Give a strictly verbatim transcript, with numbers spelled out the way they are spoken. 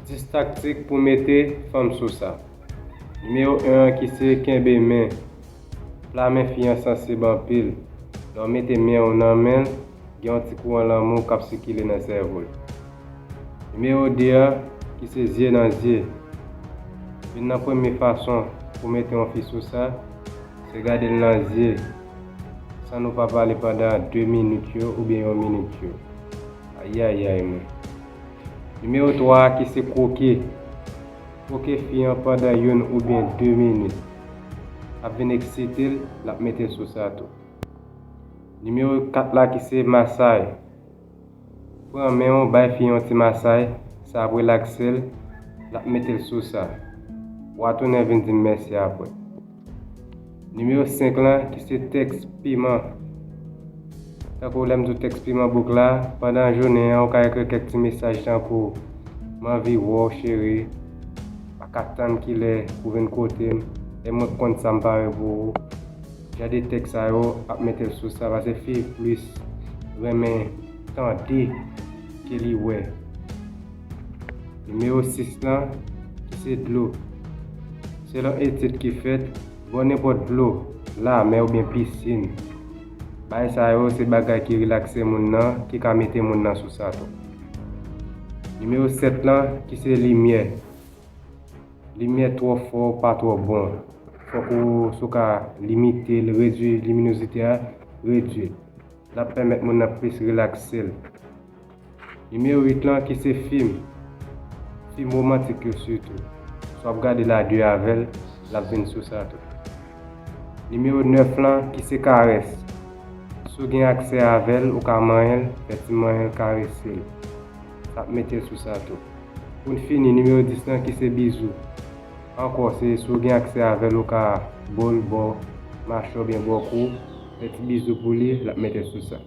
Dis taktik pou mete fanm sou sa. Nimewo en an ki se kenbe men. Pla men fi an sansib anpil. Lè w mete men w nan men l, gen yon ti kouran lanmou k ap sikile nan sèvo l. Nimewo de an ki se zye nan zye. Youn nan premye fason pou mete yon fi sou sa, se gade l nan zye, san nou pa pale pandan de minit yo oubyen yon minit yo. Ayayay mwen. Nimewo twa a ki se kwoke. Kwoke fi an pandan youn oubyen de minit. Ap vin eksite l, l ap mete l sou sa tou. Nimewo kat la ki se masay. Pran men w, bay fi an yon ti masay, sa ap relakse l, l ap mete l sou sa. W a tounen vin di m mèsi apre. Nimewo senk lan ki se tèks piman. Tankou lè m di w tèks piman bouk la, pandan jounen an ou ka ekri kèk ti mesaj tankou, "M anvi wè w cheri, pa ka tann kilè pou vin kote m, e mwen k konn sa m pare pou ou." Jan de tèks sa yo ap mete l sou sa, paske fi plis renmen tande ke li wè. Nimewo sis lan ki se dlo. Selon etid ki fèt, bò nenpòt dlo, lamè oubyen pisin. Bagay sa yo se bagay ki relakse moun nan, ki ka mete moun nan sou sa tou. Nimewo sèt lan ki se limyè. Limyè twò fò pa twò bon. Fòk ou sou ka limite l, redui liminozite a, redui l. L ap pèmèt moun nan plis relakse l. Nimewo uit lan ki se fim. Fim womantik yo sitou. Si w ap gade l a de avè l, l ap vin sou sa tou. Nimewo nèf lan ki se karès. Si w gen aksè avè l, ou ka manyen l, fè ti manyen l, karese l. Sa ap mete l sou sa tou. Pou n fini, nimewo dis lan ki se bizou. Ankò, se si w gen aksè avè l, ou ka bo l bò machè oubyen bò kou, fè ti bizou pou li, l ap mete l sou sa.